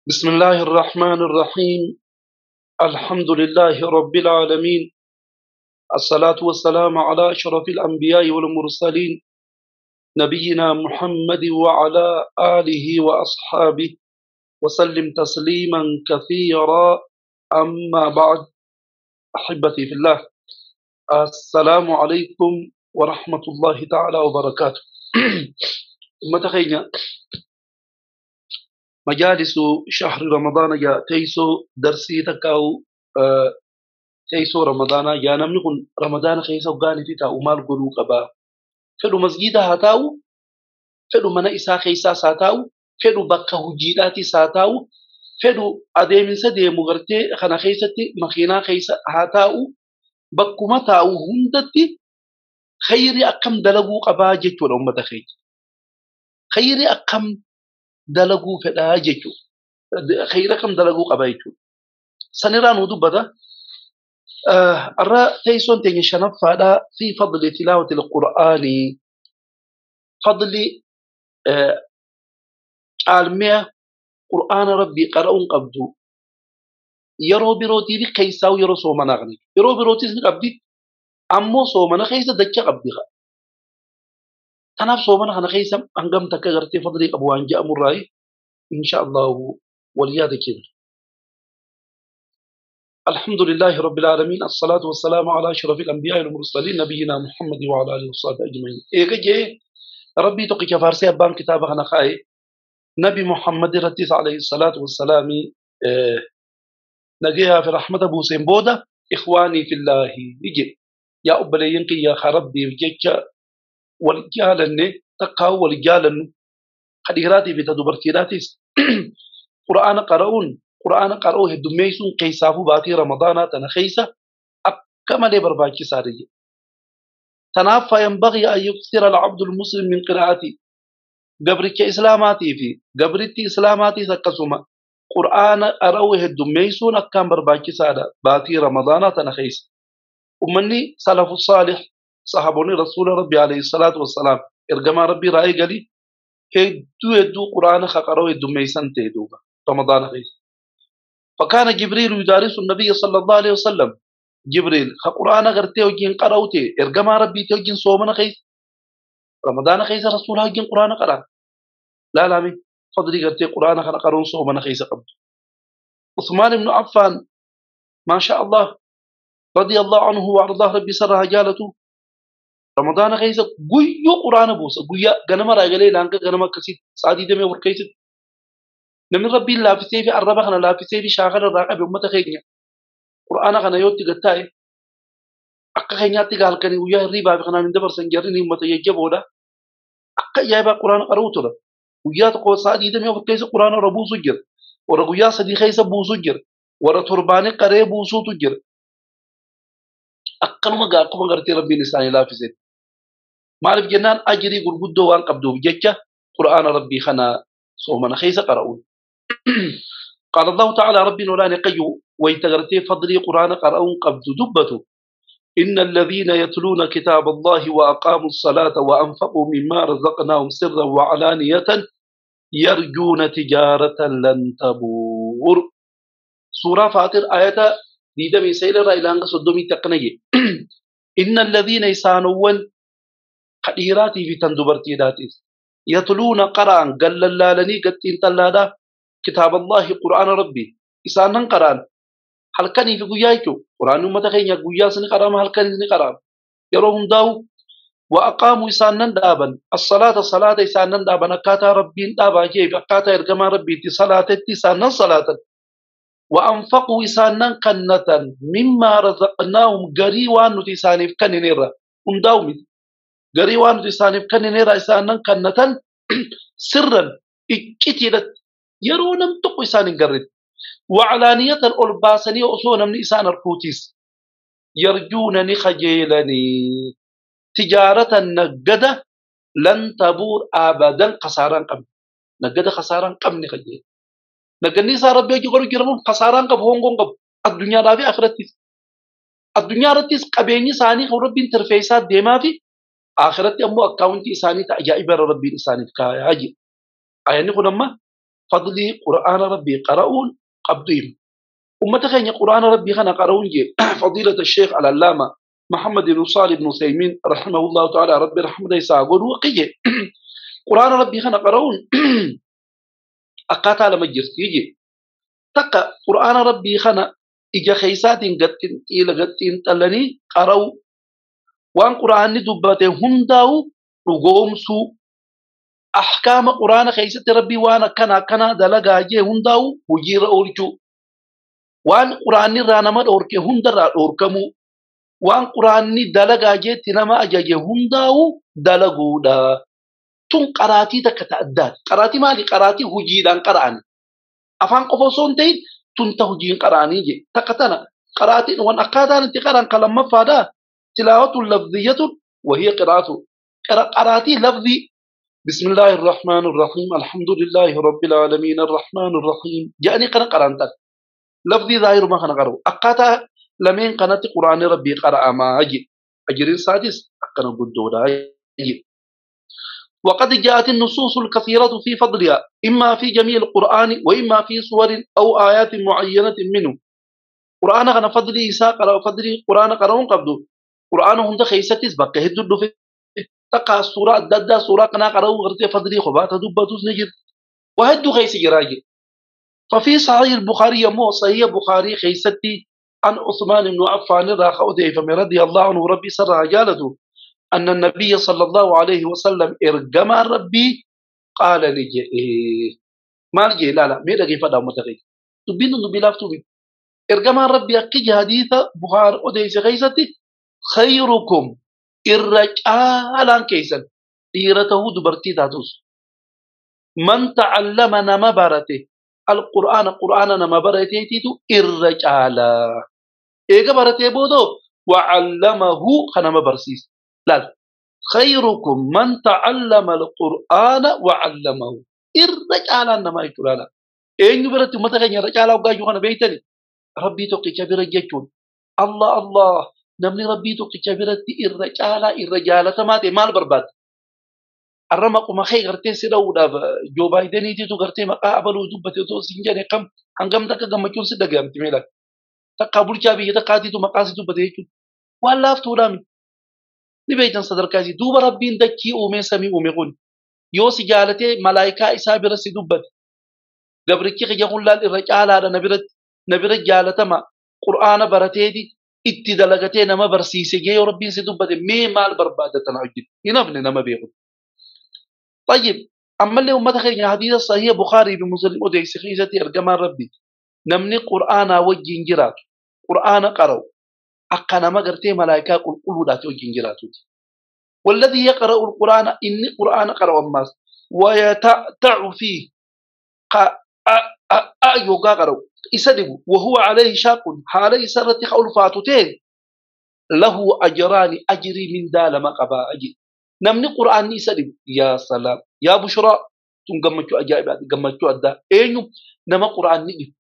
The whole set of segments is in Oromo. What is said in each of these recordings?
بسم الله الرحمن الرحيم. الحمد لله رب العالمين، الصلاة والسلام على أشرف الأنبياء والمرسلين، نبينا محمد وعلى آله وأصحابه وسلم تسليما كثيرا. أما بعد، أحبتي في الله، السلام عليكم ورحمة الله تعالى وبركاته. أمة مجالس شهر رمضان يا تيسو درسي تكاو تيسو رمضان يا نمنكن رمضان خيسو غاني في تاو مال قلو قبا فلو مسجد هاتاو، فلو من إسا خيسا ساتاو، فلو بكه جيلاتي ساتاو، فلو أديمن سدي مغرتي خنا خيستي مخينا خيسا هاتاو، بكما تاو هندتي خيري أكم دلقو قبا جتو الأمة خير خيري أكم دلقو فدا جتو خير أكم دلقو قبا جتو سنران ودبدا. الرا تيسون تيجي شنف فدا في فضل تلاوة القرآن، فضل عالمية قرآن ربي قرؤون قبضو يرو بروتي بي كيساو يرو سومنا غني يرو بروتي قبدي أمو سومنا خيسا دكا قبدي تناف سومنا خنا خيسا أنقم تكا غرتي فضلي أبوان جاء مراي إن شاء الله وليادة كده. الحمد لله رب العالمين، الصلاة والسلام على أشرف الأنبياء والمرسلين، نبينا محمد وعلى آله وصحبه أجمعين. إيه ربي تقي كفارسي أبان كتابه خنا خاي نبي محمد رتيس عليه الصلاة والسلام نجيها في رحمة أبو سيمبودة. إخواني في الله، يجي يا أبلينك يا خربي وجيك والجالن تقاو والجالن خديراتي في تدبرتيراتيس قرآن قرؤون قرآن قرؤه دميسون قيسافو باتي رمضان تنخيسة أكمل برباكي سارية. تنافى ينبغي أن يكثر العبد المسلم من قراءته قبرك إسلاماتي في قبرتي إسلاماتي سكسوما قرآن أروه الدميسون أكام برباكي سادة باتي رمضان تنخيس. ومني سلف الصالح صحابوني رسول ربي عليه الصلاة والسلام إرجما ربي رأي قالي هدو هدو قرآن خقروه الدميسان تهدوبا رمضان خيس. فكان جبريل يدارس النبي صلى الله عليه وسلم، جبريل خقرآن غرتي وجين قروتي إرجما ربي تلجين صومنا خيس رمضان خيس رسولها جين قرآن قرأ لا لا مي فضلي قرتي قرآن خنا قرون صومنا خيس قبل. عثمان بن عفان ما شاء الله رضي الله عنه وارضاه ربي سرها جالته رمضان خيس قيو قرآن بوسا قيا غنما راجلي لانك غنما كسيت سعدي دمي وركيت نمن ربي لا في سيفي الربا خنا لا في سيفي شاغل الراقب أمة خينيا قرآن خنا يوتي قتاي أكا خينياتي قال كني ويا الربا خنا من دبر سنجرني أمة يجبودا أكا جايبا قرآن قروتنا ويا تقول سعدي دمي وركيس قرآن ربو سجر ورقيا سدي خيس بو سجر ورا ترباني قريب بو سجر أكل ما قال كم غرتي ربي نساني لا في سيف ما عرف جنان أجري قرقود دوان قبدو بجتة قرآن ربي خنا صومنا خيس قرؤون. قال الله تعالى ربي نولاني قيو ويتغرتي فضلي قرآن قرؤون قبدو دبتو إن الذين يتلون كتاب الله وأقاموا الصلاة وأنفقوا مما رزقناهم سرا وعلانية يرجون تجارة لن تبور. سورة فاطر آية ديدمي سيل رأي صدومي تقنية. إن الذين يسانون قديراتي في تندبرتي داتيس يتلون قرآن قل لالني قتين تلادا كتاب الله قرآن ربي إسانن قرآن هل كان في قيايتو قرآن متخين قيا سن قرآن هل كان سن قرآن يروهم داو وأقاموا إسانن دابا الصلاة صلاة إسانن دابا كاتا ربي دابا جيب كاتا إرجما ربي صلاة إسانن صلاة وأنفقوا إسانن كنة مما رزقناهم قريوان نتسانف كننيرا انداومي قريوان نتسانف كننيرا إسانن كنة سرا إكتلت يرونم تقو إسانن قرد وعلانية الألباسني أصونا من إسان الكوتيس يرجونني خجيلني تجارة نجدة لن تبور أبدا خسارا قبل نجدة خسارا قبل خجيل نجني صار ربي يقولوا جرمون خساران قب هونغ قب الدنيا رابي آخرتيس الدنيا رتيس قبيني ساني خو ربي انترفيسات ديما في آخرتي أمو أكاونتي ساني تأجائب ربي ساني كاجي أياني خدما فضلي قرآن ربي قرؤون قبضهم أمة خيني قرآن ربي خنا قرؤون فضيلة الشيخ العلامة محمد بن صالح بن عثيمين رحمه الله تعالى ربي رحمه يساقون وقيه قرآن ربي خنا قرؤون أقاتا لما جرتيجي تقى قرآن ربي خنا إجا خيسات قتين إلى قتين تلني قرأوا وان قرآن دبته هنداو رقومسو أحكام قرآن خيسة ربي وانا كنا كنا دلقا جي هنداو وجير أولجو وان قرآن رانما أوركي هندرا أوركمو وان قرآن دلقا جي تنما أجاجي هنداو دلقو دا تون قراتي تكتأداد قراتي مالي قراتي هجيدان قرآن أفان قفصون تين تون تهجين قرآني جي تكتنا قراتي وان أقادان انت قرآن قلم مفادا تلاوة لفظية وهي قراءة قراتي لفظي بسم الله الرحمن الرحيم الحمد لله رب العالمين الرحمن الرحيم جاءني قرأ قرانتك لفظي ظاهر ما خنا قرأ أقاتا لمن قناة قرآن ربي قرأ ما أجي أجرين سادس أقنا قدولا أجي. وقد جاءت النصوص الكثيرة في فضلها إما في جميع القرآن وإما في صور أو آيات معينة منه. قرآن غنا فضلي إساء قرأ فضلي قرآن قرأون قبضه قرآن هم دخيستيس بقى هدو في تقع السورة دادا سورة قنا قرأوا غرتي فضلي خبات دبتوس نجد وهدو خيس جراجي. ففي صحيح البخاري مو صحيح البخاري خيستي عن عثمان بن عفان رضي الله عنه ربي سر جالته أن النبي صلى الله عليه وسلم إرجم ربي قال لي إيه ما لجي لا لا ميدا كيف هذا متغير تبين نبي لافتو بي إرجم ربي أكيد حديث بخار أوديس خيستي خيركم الرجال كيسا ديرته دبرتي تاتوس من تعلم نما برته القرآن قرآن نما برته تيتو الرجال إيجا برته بودو وعلمه خنما برسيس لا خيركم من تعلم القرآن وعلمه الرجال نما يتولالا إنه برته متغني الرجال وقاجو خنا بيتني ربي توقي كبير جيتون الله الله نمني ربي توقي كبيرتي الرجالة الرجالة تماتي مال برباد الرمق ما خي غرتي سيدو دا جو بايدني تيتو غرتي مقابلو دبتي تو سنجاني قم هنگم تك غمچون سيدا غمتي ميلا تقابل چابي تقاتي تو مقاصد دبتي تو والله فتورامي نبيتن صدر كازي دوب ربين دكي اومي سمي اومي قون يوسي جالتي ملائكه اسابر سيدبت غبركي خيغون لال الرجالة نبرت نبرت جالتما قران برتيدي itti dalagatee nama barsiise yoo rabbiin si dubbate mee maal barbaada tana hojjetu hin hafne nama beeku. طيب أما اللي أمة خير حديث صحيح بخاري بمسلم أوديس خيزتي أرجمان ربي نمني قرآن وجين جرات قرآن قرأ أقنا ما قرتي ملائكة قل قلوا لا توجين جرات والذي يقرأ القرآن إني قرآن قرأ الناس ويتأتع فيه قا يوغا قرأ يسدب وهو عليه شاق حالي سرت خلفاتتين له أجران أجري من دال ما قبا أجي نمني قرآن يسدب يا سلام يا بشرى تنقمتو أجائبات قمتو أدا أينو نما قرآن نجي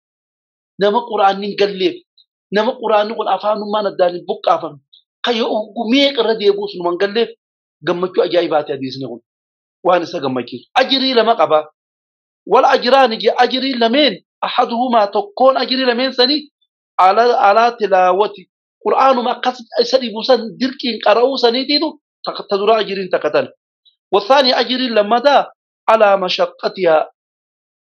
نما قرآن نقلب نما قرآن نقول أفهم ما نداني بق أفهم كي أقوميك ردي يبوس نما نقلب قمتو أجائبات هذه سنقول وأنا سقمتو أجري لما قبا والأجران جي أجري لمن أحدهما تكون أجري لمن سني على تلاوتي قرآن ما قصد سني بوسن دركين قرأوا سنيتينو تدور أجرين تقتل والثاني أجري لما دا على مشقتها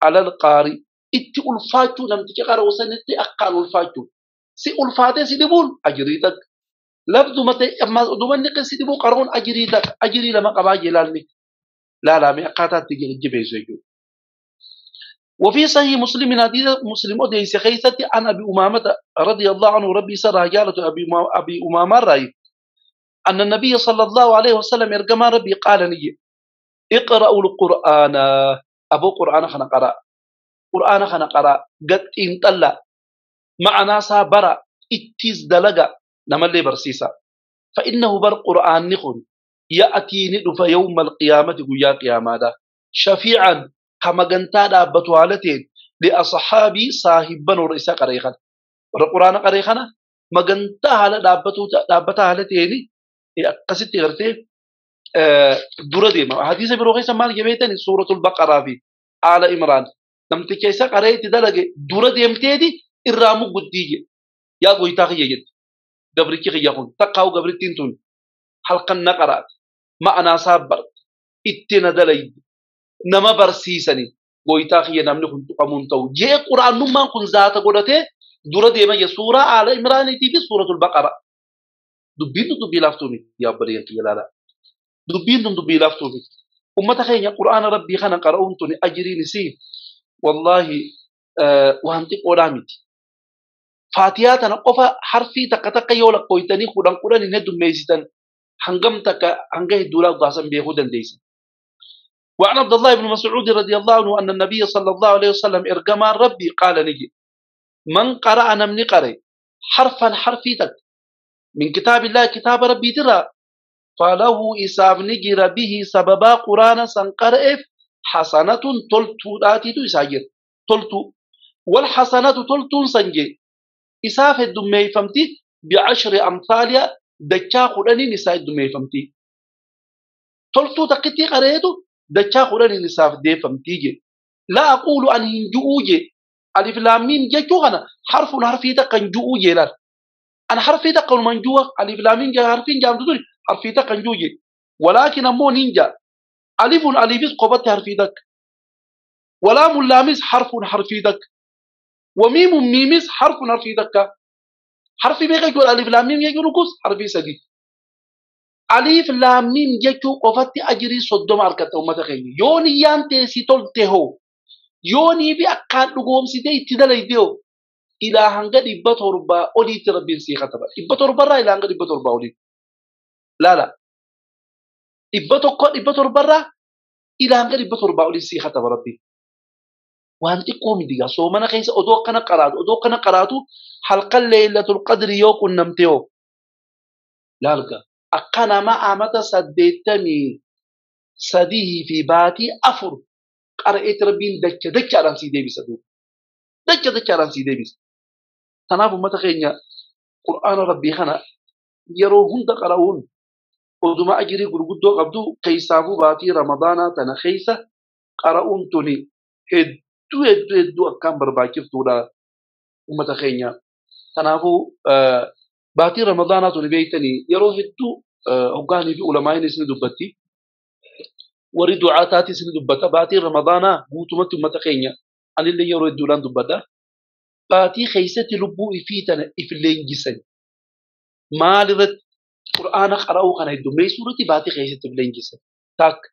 على القارئ إتي ألفاتو لم تقرأوا سنتي أقال ألفاتو سي ألفاتي سيدبون أجري تك لفظ متى أما دومن سيدبون قرون أجري تك أجري لما قبا جلالني لا لا مي أقاتات تجي جبيزيو. وفي صحيح مسلم حديث مسلم أديس خيثة عن أبي أمامة رضي الله عنه ربي سرى جالة أبي أمامة الرأي أن النبي صلى الله عليه وسلم إرجم ربي قال لي اقرأوا القرآن أبو قرآن خنا قرأ قرآن خنا قرأ قد انطلع مع ناسا برا اتز دلقا نملي برسيسا فإنه بر قرآن نخن يأتي ندف يوم القيامة قيا قياما شفيعا كما قنتا دابتو حالتين لأصحابي صاحبا ورئيسا قريخا القرآن قريخنا ما قنتا حالة دابتا حالتين قصدت غرتي درة ديما حديث بروغيسا مال جبيتني سورة البقرة في آل إمران Namticha isa qaree itti dalage dura deemteeti irraa muguddii jedhe. Yaa goytaa kiyya jette. Gabrichi kiyya kun takkaa'u gabrittiin tun halkan na qaraate. Ma'anaa isaa barte. Itti na dalayde. Nama barsiisanii goytaa kiyya namni kun tuqamuun ta'u. Jee quraannummaan kun zaata godhatee dura deema jee suuraa Aala Imraaniitii fi suuratul Baqara. Dubbiin tun dubbii laaftuu miti yaa obboleeyyan kiyya ilaalaa. Dubbiin tun dubbii laaftuu miti. Ummata keenya quraana rabbii kana qara'uun tuni ajiriin isii wallaahi waan xiqqoodhaa miti. Faatiyaa tana qofa harfii takka takka yoo lakkooytanii kudhan kudhan hin heddummeessitan hangam takka hanga hedduudhaa gaasan beekuu dandeessan. وعن عبد الله بن مسعود رضي الله عنه أن النبي صلى الله عليه وسلم إرجما ربي قال نجي من قرأ نمني قرأ حرفا حرفي تك من كتاب الله كتاب ربي ترى فله إساف نجر به سببا قرآن سنقرأ حسنة تلتو آتي تو إساجر تلتو والحسنة تلتو سنجي إساف الدمي فمتي بعشر أمثالها دكا قرآن نساء الدمي فمتي تلتو تقتي قرأته دكا قرآن نساء دي فمتي لا أقول أن هنجوجي ألف لام ميم جيتو أنا حرف حرفي تقن جوجي لا أنا حرفي تقن من جوا ألف لام ميم حرفين جام تدري حرفي تقن جوجي ولكن أمو نينجا ألف ألف قبت حرفي تك ولام لامس حرف حرفي تك وميم ميمس حرف حرفي تك حرفي بيجي يقول ألف لام ميم يجي ركوس حرفي سدي ألف لام ميم جيتو قفت أجري صدام أركته وما تخيل يوني يانتي سيتول yoonii fi akkaan dhugoomsitee itti dalaydeo ilaa hanga 700 oliitti rabbiin sii kataba. 700 irraa ilaa hanga 700 oliitti. Laala. 100 700 irraa ilaa hanga 700 oliitti sii kataba rabbiin. Waan xiqqoo miti gaa soomana keessa odoo akkana qaraatu odoo akkana qaraatu halkan leeylatul qadri yoo qunnamte hoo. Laalga akka nama amata 83 fi baatii 4 qara'eet rabbiin dacha dachaadhaan sii deebisa duuba. Dacha dachaadhaan sii deebisa. Kanaaf uummata keenya qur'aana rabbii kana yeroo hunda qara'uun oduma ajirii gurguddoo qabdu keessaafuu baatii ramadaanaa tana keessa qara'uun tuni hedduu hedduu hedduu akkaan barbaachiftuudha uummata keenya. Kanaafuu baatii ramadaanaa tuni beektanii yeroo hedduu hoggaanii fi ulamaa'inis ni dubbatti. Warri du'aataatis ni dubbata. Baatiin ramadaanaa guutumatti uummata keenya anillee yeroo hedduudhaan dubbata. Baatii keessatti lubbuu ifii tana if leenjisan. Maal irratti qur'aana qara'uu kana heddummeessuu irratti baatii keessatti if leenjisan. Takka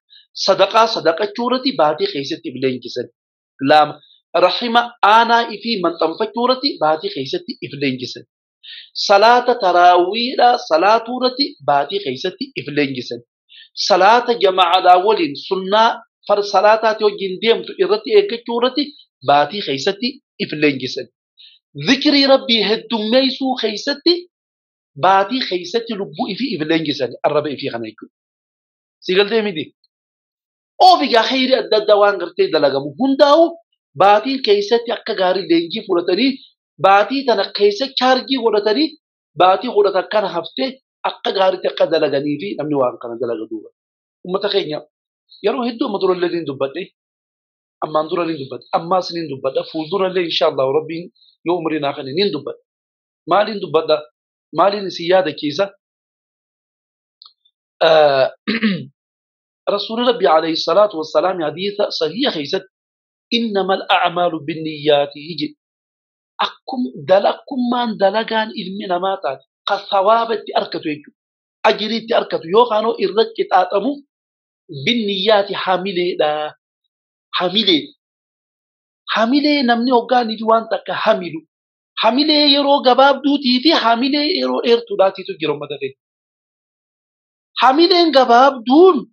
sadaqaa sadaqachuu irratti baatii keessatti if leenjisan. Lama rahima aanaa ifii maxxanfachuu irratti baatii keessatti if leenjisan. Salaata taraawiidhaa salaatuu irratti baatii keessatti if leenjisan. Salaata jamaacadhaa waliin sunnaa far salaataati wajjin deemtu irratti eeggachuu irratti baatii keessatti if leenjisan. Zikrii rabbii heddummeessuu keessatti baatii keessatti lubbuu ifii if leenjisan arraba ifii kana jechuudha. Si galtee miti? Oofigaa kheyrii adda addaa waan gartee dalagamu hundaa'u baatiin keessatti akka gaarii leenjii fudhatanii baatii tana keessa chaarjii godhatanii baatii godhatan kana haftee akka gaariitti akka dalaganii fi namni waan kana dalaga duuba. Uummata keenya yeroo hedduu amma durallee ni dubbadhe ammaan dura ni dubbadhe ammaas ni dubbadha fuuldurallee inshaallah rabbiin yoo umrii naa kenne ni dubbadha. Maaliin dubbadha? Maaliin isin yaadachiisa? رسول ربي عليه الصلاة والسلام حديث صحيح خيست إنما الأعمال بالنيات يجي أكم دلكم من دلقان إلمنا ما تات قثوابت أركتو يجو أجريت أركتو يوخانو إرقت آتمو بالنيات حاملة دا حاملة حاملة نمني أوغاني جوان تك حاملو حاملة يرو غباب دوتي في حاملة يرو إرتو داتي تجرو مدفين حاملة غباب دون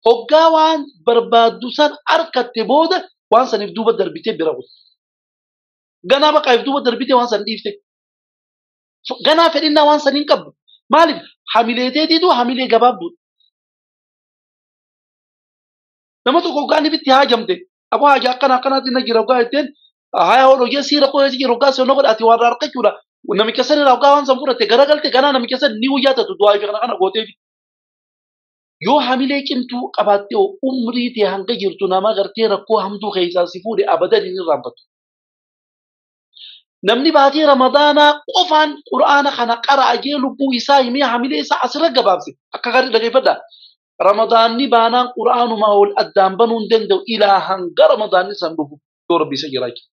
hoggaa waan barbaaddu san harkatte booda waan saniif duuba darbitee bira kutte. Ganaa baqaaf duuba darbitee waan san dhiifte. Ganaa fedhinnaa waan san hin qabdu. Maaliif hamileeteetiitu hamilee gabaabduudha. Nama tokko hoggaan ifitti haajamte aboo haja akkana akkanaatti na jira hoggaa jetteen haya hodhoo jee siira koo jira hoggaa seenoo godha ati warra harkachuudha. Namicha san irraa hoggaa waan san fudhatte garagalte ganaa namicha san ni guyyaa taatu du'aa fi kana kana gooteefi. Yoo hamilee cimtuu qabaattee umrii tee hanga jirtu nama gartee rakkoo hamtuu keessaa si fuudhe abadan hin irraanfattu. Namni baatii Ramadaanaa qofaan Qur'aana kana qara'a jee lubbuu isaa himee hamilee isaa asirra gabaabse. Akka gaarii dhageeffadhaa. Ramadaanni baanaan Qur'aanumaa ol addaan banuu hin danda'u ilaa hanga Ramadaanni san dhufu yoo Rabbi isa jiraachise.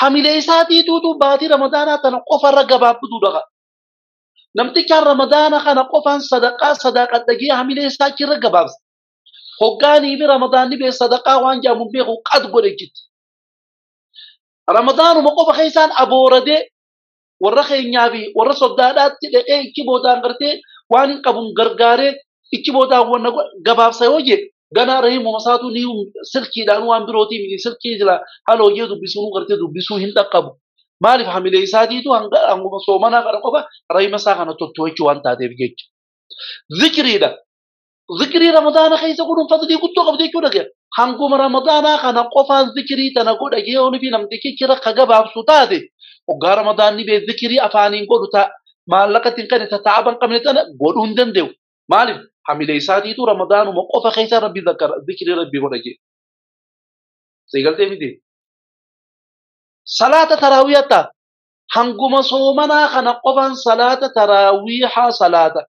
Hamilee isaatiituutu baatii Ramadaanaa tana qofarra gabaabbatuu dhaqa. Namtichaan Ramadaana kana qofaan sadaqaa sadaqadha jee hamilee isaa achirra gabaabse. Hoggaanii fi Ramadaanni bee sadaqaa waan jedhamu beeku qad godhe jetti. Ramadaanuma qofa keessaan abooradee warra keenyaa fi warra soddaadhaatti dhaqee ichi boodaan gartee waan hin qabuun gargaaree ichi boodaan wanna gabaabsa yoo jee ganaa rahimuma isaatu ni silkiidhaan waan birootii miti silkii jira haala hojii dubbisuu gartee dubbisuu hin dhaqqabu. Maaliif hamilee isaatiitu hanguma soomanaa kana qofa rahima isaa kana tottoochuu waan taateef jecha. Zikriidha. Zikrii Ramadaana keessa godhuun fadlii guddoo qabdi jechuudha gaya. Hanguma Ramadaanaa kana qofaan zikrii tana godha jeeyoon fi namtichi jira ka gabaabsu taate hoggaa Ramadaanni bee zikrii afaaniin godhu ta maallaqa ittiin kenne ta taa'aban qabne tana godhuu hin danda'u. Maaliif hamilee isaatiitu Ramadaanuma qofa keessa Rabbi zakkara zikrii Rabbi godha jee. Seegaltee miti. Salaata taraawiyaa ta'a. Hanguma soomanaa kana qofaan salaata taraawiyaa salaata.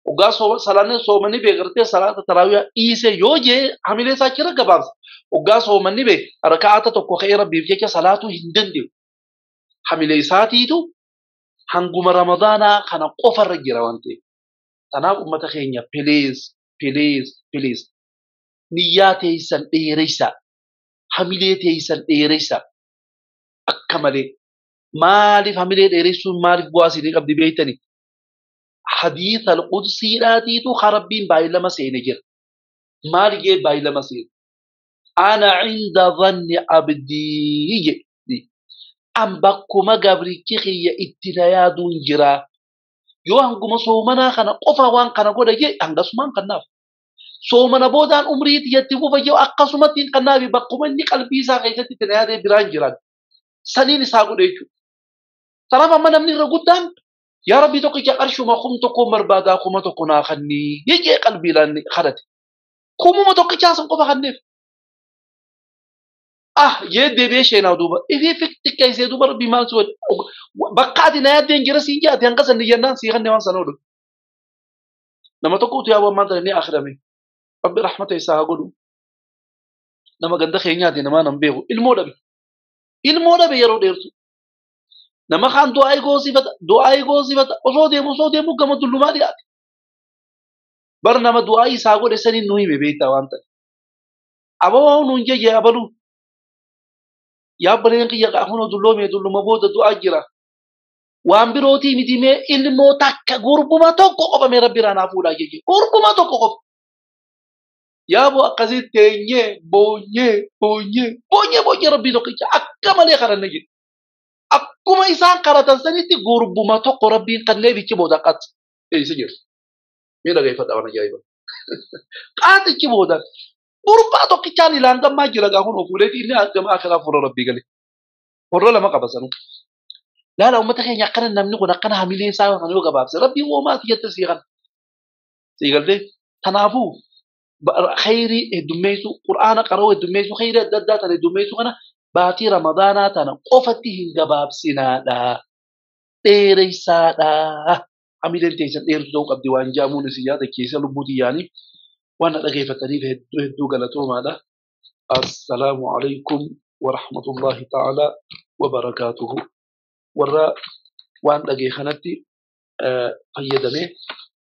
Hoggaa salaanni soomanii bee gartee salaata taraawiyaa dhiise yoo jee hamilee isaa achirra gabaabsa. Hoggaa soomanni bee raka'ata tokko ka'ee Rabbiif jecha salaatuu hin danda'u. Hamilee isaatiitu hanguma Ramadaanaa kana qofarra jira waan ta'eef. Kanaaf uummata keenya please please please niyyaa teessan dheeressa. Hamilee teessan dheeressa. Akka malee maaliif hamilee dheeressuun maaliif bu'aa isinii qabdi beektanii? Hadiisa al-Qudsiidhaatiitu Rabbiin baay'ee lama seene jira. Maal jee baay'ee lama seene? Ana cinda dhanni abdii jedhi. An bakkuma gabrichi kiyya itti na yaaduun jira. Yoo hanguma soomanaa kana qofa waan kana godha jee hangasumaan kannaaf. Soomana boodaan umrii tiyyatti fufa jee akkasumatti hin kannaafi bakkuma inni qalbii isaa keessatti itti na yaadee biraan jiran. Saniin isaa godhe jechuudha. Kanaaf amma namni irra guddaan yaa Rabbi tokkicha qarshuma kum tokko barbaadaa kuma tokko naa kannii jee qalbiidhaan kadhate. Kumuma tokkichaa sun qofa kanneef. Ah jee deebi'ee sheenaa duuba. Ifii xiqqeessee duuba Rabbi maal si godhe bakka ati na yaaddeen jira siin jaate hanga sanni jennaan sii kannee waan sana godhu. Nama tokko utuu yaaboo ammaan tana ni akhirame. Rabbi rahmata isaa haa godhu. Nama ganda keenyaati namaa nan beeku. Ilmoo dhabe. Ilmoo dhabe yeroo dheertu. Nama kaan du'aa goosifata du'aa goosifata osoo deemu gama dullumaa dhiyaate. Bar nama du'aa isaa godhe saniin nu hime beektaa waan ta'e. Aboo nuun jee abaluu. Yaa obboleen kiyya kunoo dulloome dulluma booda du'aa jira. Waan birootii miti mee ilmoo takka gurbuma tokko qofa mee Rabbi irraa naa fuudhaa jee gurbuma tokko qofa. Yaa boo akkasii teenyee boonyee boonyee boonyee boonyee Rabbii tokkicha akka malee kadhanne jedhe. Akkuma isaan kadhatan sanitti gurbuma tokko Rabbiin kannee bichi booda qaxi. Eessa jiru? Mee dhageeffadha waan ajaa'iba. Qaatichi booda gurbaa tokkichaan ilaan gammaa jira gaa kun fuudheeti inni gama akiraa fuula Rabbii gale. Warra lama qaba sanuu. Laala uummata keenya akkana namni kun akkana hamilee isaa kan yoo gabaabse Rabbiin uumaati jette sii kana. Sii galtee kanaafuu khayrii heddummeessuu Qur'aana qara'uu heddummeessuu khayrii adda addaa tana heddummeessuu kana baatii Ramadaanaa tana qofatti hin gabaabsinaadha. Dheeressaadha. Hamileen teessan dheertuu ta'uu qabdi waan jaamuun isin yaadachiisa lubbuutii yaanii waan na dhageeffataniif hedduu hedduu galatoomaadha. Assalaamu alaikum wa rahmatullahi ta'ala wa barakaatuhu. Warra waan dhagee kanatti fayyadamee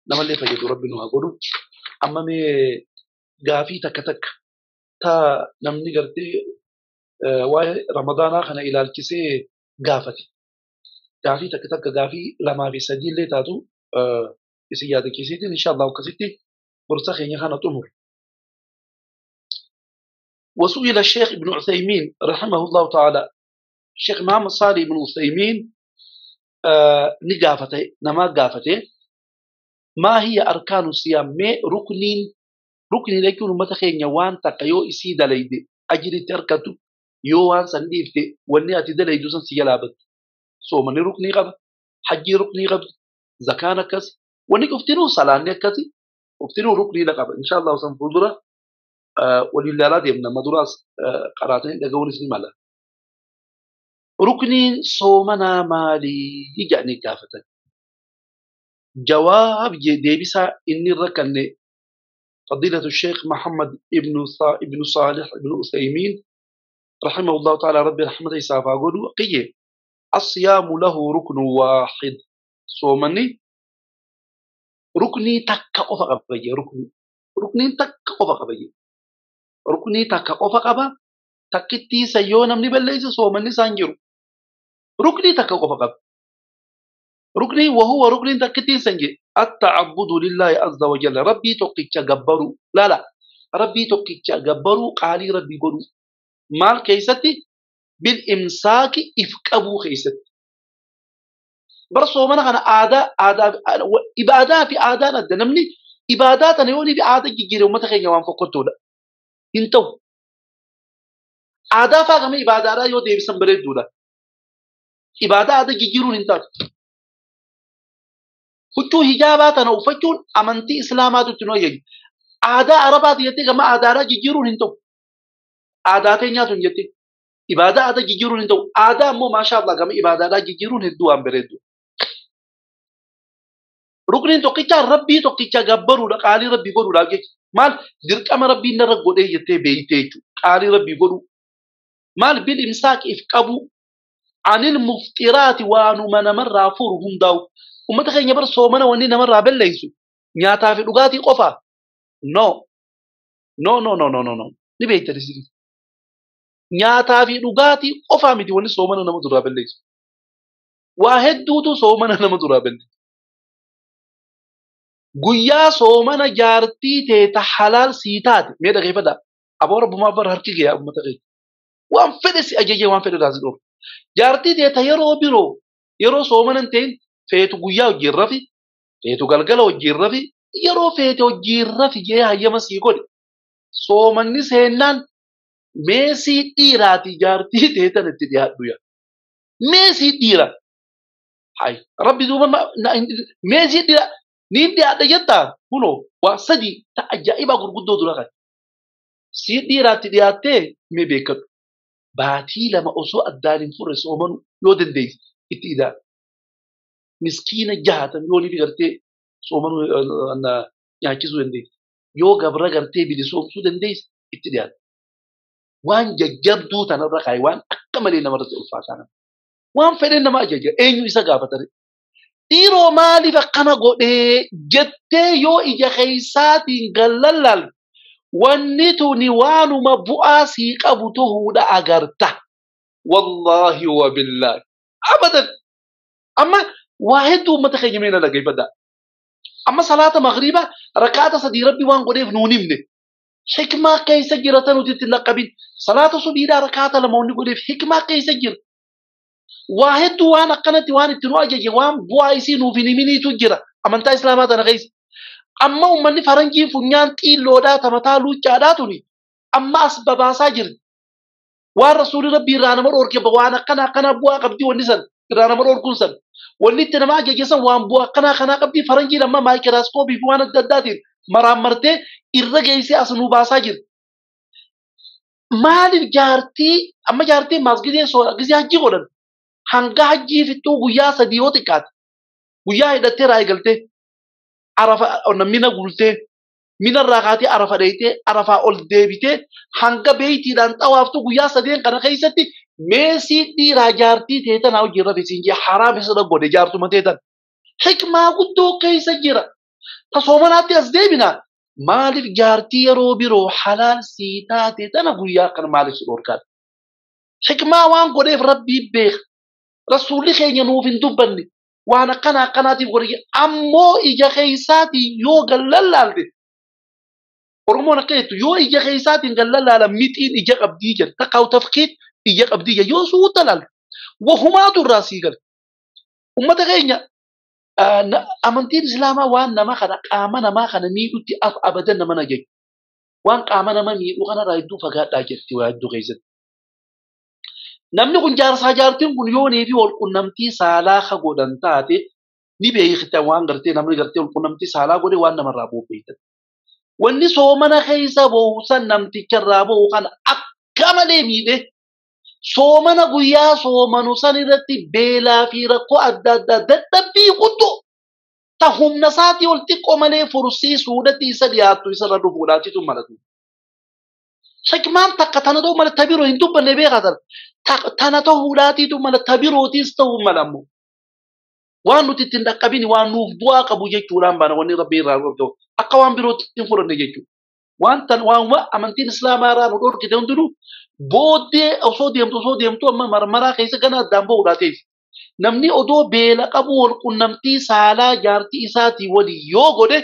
namallee fayyadu Rabbi nu haa godhu. Amma mee gaafii takka takka ta namni gartee waa'ee Ramadaanaa kana ilaalchisee gaafate. Gaafii takka takka gaafii 2 fi 3 illee taatu isin yaadachiisiitiin inshallah akkasitti gorsa keenya kana xumuru. وسئل الشيخ ابن عثيمين رحمه الله تعالى الشيخ محمد صالح بن عثيمين نقافته نما قافته ما هي أركان الصيام ما ركنين ركن لكن متخين يوان تقيو إسي دليد أجري تركته يوان سنديفته وني أتي دليد سن سيلابت صومني ركني غب حجي ركني غب زكاة كس وني كفتنو صلاة كسي Uftiruu ruknii qaba. Insha Allah san fuuldura waliin ilaalaa deemna. Maduraas qaraatanii dhaga'uunis ni mala. Rukniin soomanaa maalii jedhanii gaafatan. Jawaab deebisaa inni irra kanne فضيلة الشيخ محمد ابن صالح ابن أثيمين رحمه الله تعالى ربي رحمته يسافا قولوا قيه الصيام له ركن واحد. صومني ركني تك أفق بي ركني تك أفق بي ركني تك أفق با تكتي سيونا من بليس صومني سانجرو ركني تك أفق ركني وهو ركن تكتي سنجي التعبد لله عز وجل. ربي توقيتش جبرو لا لا ربي توقيتش جبرو قالي ربي قولوا مال كيستي بالإمساك إفكابو كيستي برسو من أنا عادة عادة إبادة في عادة ندمني إبادات أنا يوني في عادة جيري وما تخيل يوم فقطوا لا إنتو عادة فاهم إبادة را يو ديب سنبرد دولا إبادة عادة جيرون إنتو huccuu hijaabaa tana uffachuun amantii islaamaatu itti nu ajaje. Aadaa Arabaati jettee gama aadaadhaa jijjiiruun hin ta'u. Aadaa teenyaatu hin jettee. Ibaadaa aadaa jijjiiruun hin ta'u. Aadaa immoo maashaa Allah gama ibaadaadhaa jijjiiruun hedduu waan bareeddu. Rukniin tokkichaa rabbii tokkicha gabbaruudha qaalii rabbii godhuudhaaf jecha. Maal dirqama rabbiin narra godhee jettee beeytee jechuudha. Qaalii rabbii godhuu. Maal bil imsaaq if qabu anil muftiraati waanuma namarraa furu hundaa'u. Uummata keenya bara soomana wanni namarraa balleessu nyaataa fi dhugaatii qofa. No. No no no no no no. Ni beektan isin. Nyaataa fi dhugaatii qofaa miti wanni soomana nama duraa balleessu. Waa hedduutu soomana nama duraa balleessu. Guyyaa soomana jaartii teeta halaal sii taate mee dhaggeeffadhaa. Aboo rabbumaa bara harki ga'aa uummata keenya. Waan fedhe si ajajee waan fedhe taasise dhoofu. Jaartii teeta yeroo biroo yeroo soomana hin ta'in feetu guyyaa hojii rafi, feetu galgala hojii rafi, yeroo feete hojii rafi jee hayyama sii godhe. Soomanni seennaan meesii dhiiraati jaartii teetan itti dhiyaadhu yaa. Meesii dhiira. Hay rabbi duuba meesii dhiira niin dhiyaadha jettaa kunoo waa sadii ta ajaa'ibaa gurguddoo dura kan. Sii dhiiraatti dhiyaattee mee beekadhu. Baatii lama osoo addaan hin furre soomanu yoo dandeesse itti idaa. Miskiina jahatan yoo ni gartee soomanuu nyaachisuu dandeesse. Yoo gabra gartee bilisoomsuu dandeesse itti dhiyaata. Waan jajjabduu tanarra kaaye waan akka malee namarratti ulfaataa nama. Waan fedhen nama ajaja eenyu isa gaafatare. Dhiiroo maaliif akkana godhee jettee yoo ija keessaatiin gallallaal wanni tuni waanuma bu'aa sii qabu tuhuudha agarta. Wallaahi wa billaahi. Abadan. Amma waa hedduu uummata keenya mee na dhaggeeffadhaa. Amma salaata maghriba rakaata sadii rabbi waan godheef nuun himne. Hikmaa keessa jira tan nuti itti laqqabin. Salaata subiidhaa rakaata lama wanni godheef hikmaa keessa jira. Waa hedduu waan akkanatti waan itti nu ajaje waan bu'aa isii nuuf hin himiniitu jira. Amantaa islaamaa tana keessa. Amma uummanni faranjiin funyaan xiilloodhaa tamataa luuccaadhaa tuni amma as babaasaa jirti. Waan rasuulli rabbii irraa nama dhoorke waan akkana akkana bu'aa qabdii wanni san irraa nama dhoorkuun san. Wanni itti nama ajaje san waan bu'aa akkanaa kanaa qabdii faranjiin amma maayikiraaskoobii fi waan adda addaatiin maraammartee irra geessee as nu baasaa jirti. Maaliif jaartii amma jaartiin maas gizee gizee hajji godhan hanga hajjii fixuu guyyaa sadii yoo xiqqaate guyyaa hidhattee raa eegaltee arafa mina guultee mina irraa kaatee arafa dheeytee arafaa ol deebitee hanga beeytiidhaan xawaaftu guyyaa sadeen kana keessatti meesii dhiiraa jaartii teetan haa hojii irra fisiin jee haraam isa godhe jaartuma teetan. Hikmaa guddoo keessa jira. Ta soomanaatti as deebina. Maaliif jaartii yeroo biroo halaal sii taate tana guyyaa kana maaliif si dhorkaadha? Hikmaa waan godheef rabbii beeka. Rasuulli keenya nuuf hin dubbanne. Waan akkana akkanaatiif godhe ammoo ija keessaatiin yoo gallallaalte Oromoon akka jettu yoo ija keessaatiin gallallaala mixiin ija qabdii jedha. Takkaa'u tafkiin ija qabdii jedha yoo suuta laalte wahumaatu irraa sii gala. Uummata keenya amantiin islaamaa waan nama kana qaama namaa kana miidhutti af abadan nama na jechu. Waan qaama nama miidhu kanarraa hedduu fagaadhaa jetti waa hedduu keessatti. Namni kun jaarsaa jaartiin kun yoonii fi wal qunnamtii saalaa ka godhan taate ni beektan waan gartee namni gartee wal qunnamtii saalaa godhe waan namarraa boobbeeytan. Wanni soomana keessa boo'u san namticharraa boo'u kana akka malee miidhe soomana guyyaa soomanu san irratti beelaa fi rakkoo adda addaa dadhabbii guddoo ta humna isaatii ol xiqqoo malee fursiisuudhatti isa dhiyaattu isarra dhufuudhaatitu malatu. Shakmaan takka tana ta'uu mala tabiroo hin dubbanne beekaa tana ta'uudhaatiitu mala tabirootiis ta'uu mala ammoo. Waan nuti ittiin dhaqqabini waan nuuf bu'aa qabu jechuudhaan baana wanni rabbi irraa dhorkamu akka waan birootti hin fudhanne jechuudha. Waan tan waan amantiin islaamaa irraa nu dhorkite hundinuu booddee osoo deemtu amma marmaraa keessa gana addaan ba'uudhaa teessi. Namni odoo beela qabu wal qunnamtii saalaa jaartii isaatii walii yoo godhe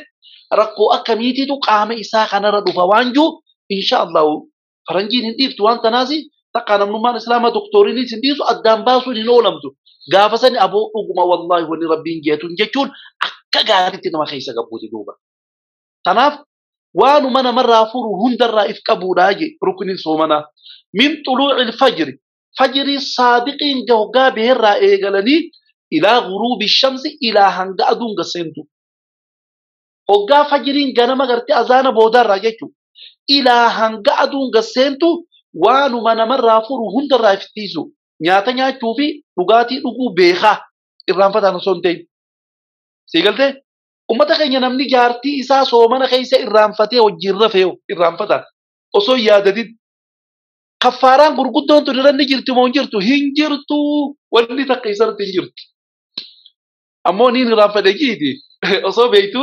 rakkoo akkamiitiitu qaama isaa kanarra dhufa waan jiru insha Allahu faranjiin hin dhiiftu waan tanaasi takka namnummaan islaamaa doktoriinis hin dhiisu addaan baasuun hin oolamtu. Gaafa sani aboo dhuguma wallaahi wanni rabbiin jeetun jechuun akka gaariitti nama keessa gabbuuti duuba. Tanaaf waanuma namarraa furu hundarraa if qabuudhaa je rukniin soomanaa. Min xuluucil fajri fajrii saadiqiin hoggaa beherraa eegalanii ilaa guruubi shamsi ilaa hanga aduun gaseentu. Hoggaa fajriin ganama gartee azaana boodarraa jechuudha. Ilaa hanga aduun gaseentu waanuma namarraa furu hundarraa if tiisu. Nyaata nyaachuu fi dhugaatii dhuguu beekaa irraanfataan osoo hin ta'in. Sii galtee? Uummata keenya namni jaartii isaa soomana keessa irraanfatee hojiirra rafee irraanfataan osoo hin yaadatin. Kaffaaraan gurguddoon tun irra ni jirti moo hin jirtu? Hin jirtu. Wanni takka isarratti hin jirtu. Ammoo niin irraanfate jiiti. Osoo beektu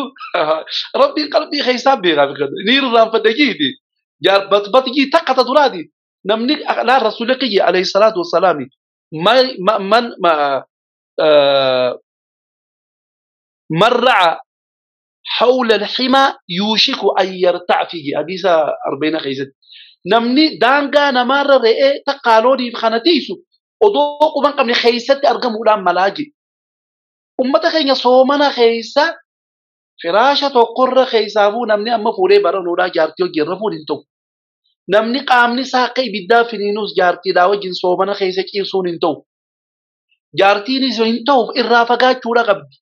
rabbiin qalbii keessaa beekaa niin irraanfate jiiti. Batbat jii takka ta duraati. Namni laa rasuulli kiyya alayhi salaatu wassalaami man man ra'a hawla al-hima yushiku an yarta'a fihi hadiisa 40 keessatti. Namni daangaa namaarra re'ee takkaalooniif kana tiisu odoo quban qabne keessatti argamuudhaan malaa jedhe. Uummata keenya soomana keessa firaasha tokkorra keessaafuu namni amma fuudhee baranuudhaa jaartii wajjin rafuun hin ta'u. Namni qaamni isaa akka ibiddaa finiinuus jaartiidhaa wajjin soomana keessa ciisuun hin ta'u. Jaartiinis hin ta'uuf irraa fagaachuudha qabdi.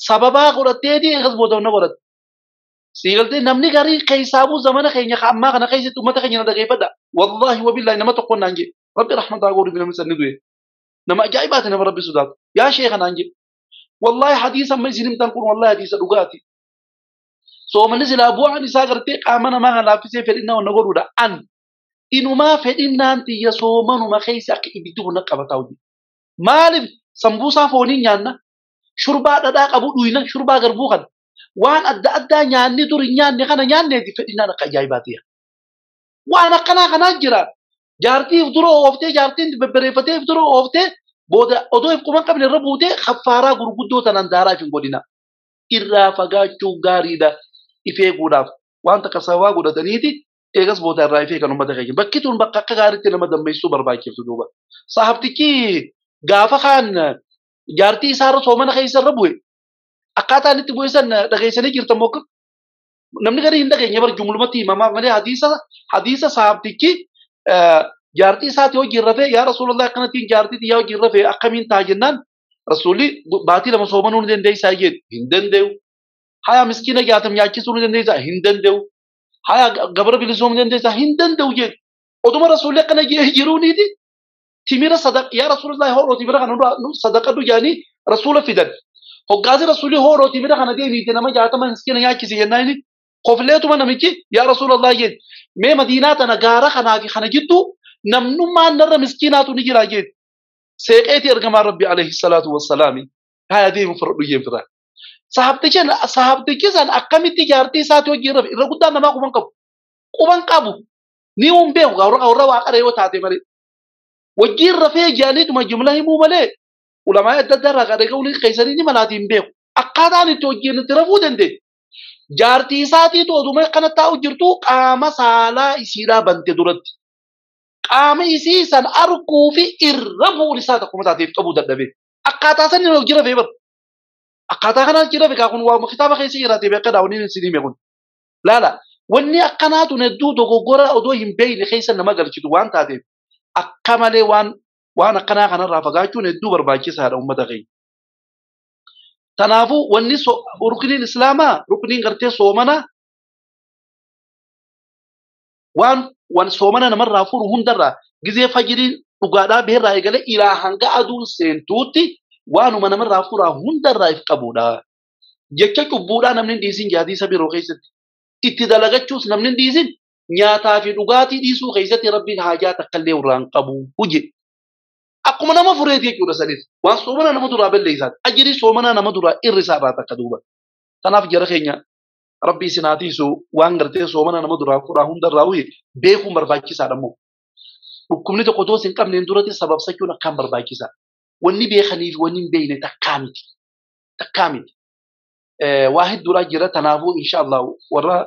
Sababaa godhatteeti eegas booda na godhatte. Sii galtee namni garii keessaafuu zamana keenya ammaa kana keessatti uummata keenya na dhageeffadha. Wallaahi wabillaahi nama tokko naan jedhe. Rabbi rahmataa godhu namni sanni du'e. Nama ajaa'ibaati nama rabbi sodaatu. Yaa sheeka naan jedhe. Wallaahi hadiisa amma isin himtan kun wallaahi hadiisa dhugaati. Soomanni silaa bu'aan isaa gartee qaama namaa kan laaffisee fedhinnaa wanna godhuudha. An inumaa fedhinnaan tiyya soomanuma keessa akka ibiddi kun qabataa hojii. Maaliif sambuusaa foonii nyaanna? Shurbaa dhadhaa qabu dhuyna shurbaa garbuu kana. Waan adda addaa nyaanni dur hin nyaanne kana nyaanneeti fedhinnaan akka ajaa'ibaati. Waan akkanaa kanaa jira. Jaartii if dura ooftee jaartiin bebbereeffatee if dura ooftee booda odoo if quban qabne irra buutee kaffaaraa gurguddoo tanaan daaraa if hin godhina. Irraa fagaachuu gaariidha. If eeguudhaaf waan takka sababaa godhataniiti eegas booda irraa if eegan uummata keenya. Bakki tun bakka akka gaariitti nama dammeessuu barbaachiftu duuba. Sahabtichi gaafa kaan jaartii isaarra soomana keessa irra bu'e akkaataan itti bu'e san dhageessanii jirtan moo namni garii hin dhageenye bar jumlumatti himamaa malee hadiisa sahabtichi jaartii isaatii hojii rafee yaa rasuulallah akkanattiin jaartii xiyyaa hojii rafee akkamiin ta'a jennaan rasuulli baatii lama soomanuu ni dandeessaa jedhe hin danda'u. Haya miskiina jaatam nyaachisuu ni dandeessaa hin danda'u. Haya gabra bilisoomuu ni dandeessaa hin danda'u jedhe. Oduma rasuulli akkana jiruuniiti timira sadaqa yaa rasuulallah hooloo timira kana sadaqadhu jedhanii rasuula fidan. Hoggaasi rasuulli hooloo timira kana deemiite nama 60 miskiina nyaachise jennaan inni kofleetuma namichi yaa rasuulallah jedhe. Mee madiinaa tana gaara kanaa fi kana jidduu namnummaan narra miskiinaatu ni jira jedhe. Seeqeeti ergamaan rabbi alayhi salaatu wassalaami. Haya deemu fudhadhu jeen. Sahabtichi san akkamitti jaartii isaatii hojii irra irra guddaan namaa quban qabu. Quban qabu. Ni hin beeku warra waaqara yoo taate malee. Wajjiin rafee jaaliituma jumla himuu malee ulamaa adda addaa irraa dhaga'uun keessanii ni malaatii hin beeku. Akkaataan itti hojiin itti rafuu danda'e. Jaartii isaatiitu oduma akkana taa'u jirtu qaama saalaa isiidhaa bante duratti. Qaama isii san arguu fi irra bu'uun isaa takkuma taateef qabuu dadhabe. Akkaataa saniin hojii rafee bara. Akkaataa kanaan jira beekaa kun waanuma kitaaba keessa jiraatee beekaa daawwaniin isin hime kun. Laala wanni akkanaatu hedduu dogoggora odoo hin beekne keessa nama galchitu waan taateef akka malee waan akkanaa kanarraa fagaachuun hedduu barbaachisaadha uummata keenya. Kanaafuu wanni rukniin islaamaa rukniin gartee soomanaa Waan soomana namarraa furu hundarraa gizee fajiriin dhugaadhaa beerraa eegalee ilaa hanga aduun seentuutti waanuma namarraa furaa hundarraa if qabuudha. Jecha cubbuudhaa namni hin dhiisin hadiisa biroo keessatti. Itti dalagachuus namni hin dhiisin nyaataa fi dhugaatii dhiisuu keessatti Rabbiin haajaa takkallee irraa hin qabu huje. Akkuma nama fureeti jechuudha sanis. Waan soomana nama duraa balleessaati. Ajirii soomana nama duraa irri isaa irraa takka duuba. Kanaaf jara keenya Rabbi isin haa tiisu waan gartee soomana nama duraa furaa hundarraa huye beekuun barbaachisaadha immoo. Dhukkubni tokko otoo hin qabneen duratti sababsachuun akkaan barbaachisaa. Wanni beekanii fi wanni hin beekne takkaa miti. Takkaa miti. Waa hedduudhaa jira. Kanaafuu insha Allah warra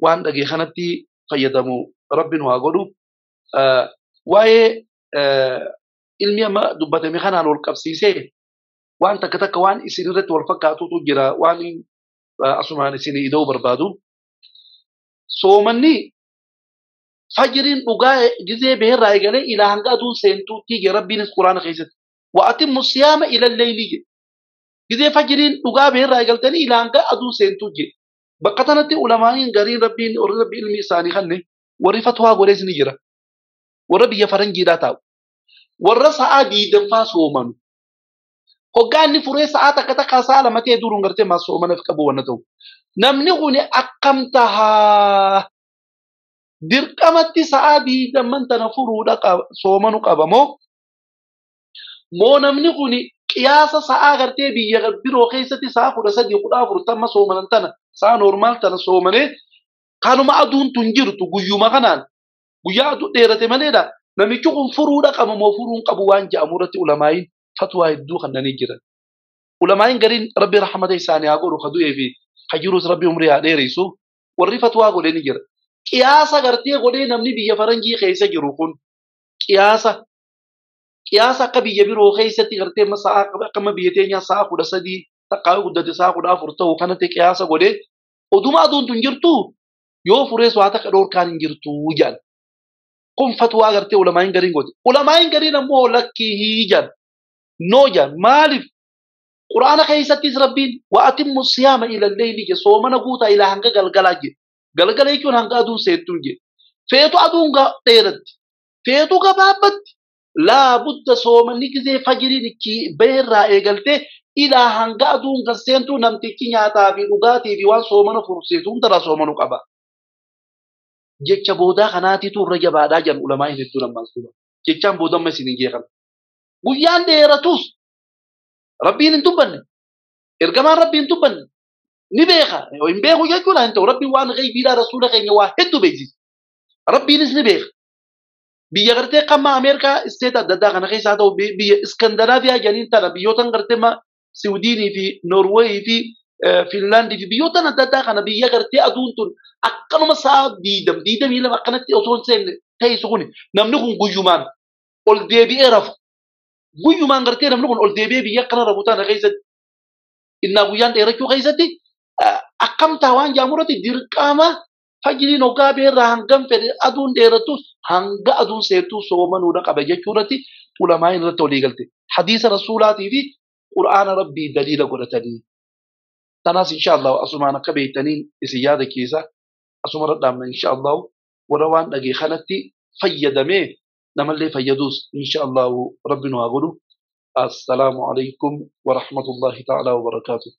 waan dhagee kanatti fayyadamu Rabbi nu haa godhu. Waa'ee ilmi amma dubbatame kanaan wal qabsiisee waan takka takka waan isin irratti wal fakkaatutu jira waan asumaan isin ida'uu barbaadu. Soomanni fajriin dhugaa gizee beerraa eegalee ilaa hanga aduun seentuutti jira Rabbiinis Quraana keessatti. وأتموا الصيام إلى الليل gizee fajriin dhugaa beerraa eegaltanii ilaa hanga aduun seentuu jira. Bakka tanatti ulamaa'iin gariin Rabbiin warri Rabbi ilmi isaanii kanne warri fatwaa godhees ni jira. Warra biyya faranjiidhaa taa'u. Warra sa'aa 20 soomanu. Hoggaan furee sa'aa takka takka sa'a lama ta'e duruun gartee maa soomanaaf qabu wanna ta'u. Namni kun akkam tahaa dirqamatti sa'aa 20 tana furuudha soomanu qaba moo moo namni kun qiyaasa sa'aa gartee biyya biroo keessatti sa'a 13 14 soomanan tana sa'a normaal tana soomanee kanuma aduun tun jirtu guyyuma kanaan guyyaa aduu dheerate maleedha. Namichi kun furuudha qaba moo furuun qabu waan jedhamu irratti ulamaa'iin fatwaa hedduu kannanii jiran. Ulamaa'iin gariin Rabbi rahmata isaanii haa godhu ka du'ee fi ka jirus Rabbi umrii haa dheeressu warri fatwaa godhee ni jira. Qiyaasa gartee godhee namni biyya faranjii keessa jiru kun qiyaasa akka biyya biroo keessatti gartee sa'a akkama biyya teenyaa sa'a 13 takkaa guddate sa'a 14 ta'u kanatti qiyaasa godhee oduma aduun tun jirtu yoo furees waa takka dhoorkaan hin jirtu jedhan. Kun fatwaa gartee ulamaa'iin gariin goote. Ulamaa'iin gariin ammoo lakkii jedhan. Noo jedhan maaliif? Quraana keessattis Rabbiin وأتموا الصيام إلى الليل jedhe soomana guutaa ilaa hanga galgalaa jedhe. Galgala jechuun hanga aduun seentuun jedhe. Feetu aduun dheeratti. Feetu gabaabbatti. Laa budda soomanni gizee fajiriin itti beerraa eegaltee ilaa hanga aduun kan seentuu namtichi nyaataa fi dhugaatii fi waan soomana fursiisu hundarraa soomanuu qaba. Jecha boodaa kanaatiitu irra jabaadhaa jedhan ulamaa'iin hedduun ammaan suura. Jechaan booda amma isin hin jeeqan. Guyyaan dheeratus Rabbiin hin dubbanne. Ergamaan Rabbiin hin dubbanne. Ni beeka. Hin beeku jechuudha hin ta'u. Rabbiin waan ghaybiidhaa rasuula keenya waa hedduu beeksisa. Rabbiinis ni beeka. Biyya gartee qamma Ameerikaa isteet adda addaa kana keessaa ta'u biyya Iskandinaaviyaa jedhaniin tana biyyootan gartee Siwiidinii fi Noorweeyii fi Finlaandii fi biyyootan adda addaa kana biyya gartee aduun tun akkanuma sa'a 20 22 akkanatti osoo hin seenne teessu kun namni kun guyyumaan ol deebi'ee rafu. Guyyumaan gartee namni kun ol deebi'ee biyya akkana rafu tana keessatti innaa guyyaan dheerachuu keessatti akkam ta'a waan jedhamu dirqama fajriin hoggaa beerraa hangam fedhe aduun dheerattus hanga aduun seentuu soomanuudha qaba jechuurratti ulamaa'iin irratti walii galte. Hadiisa rasuulaatii fi Qur'aana Rabbii daliila godhatanii. Tanaas insha Allah asumaan akka beektaniin isin yaada keessa asuma irra dhaabna insha Allah warra waan dhagee kanatti fayyadamee namallee fayyaduus insha Allah Rabbi nu haa godhu. Assalaamu alaikum wa rahmatullahi ta'ala wa barakaatuh.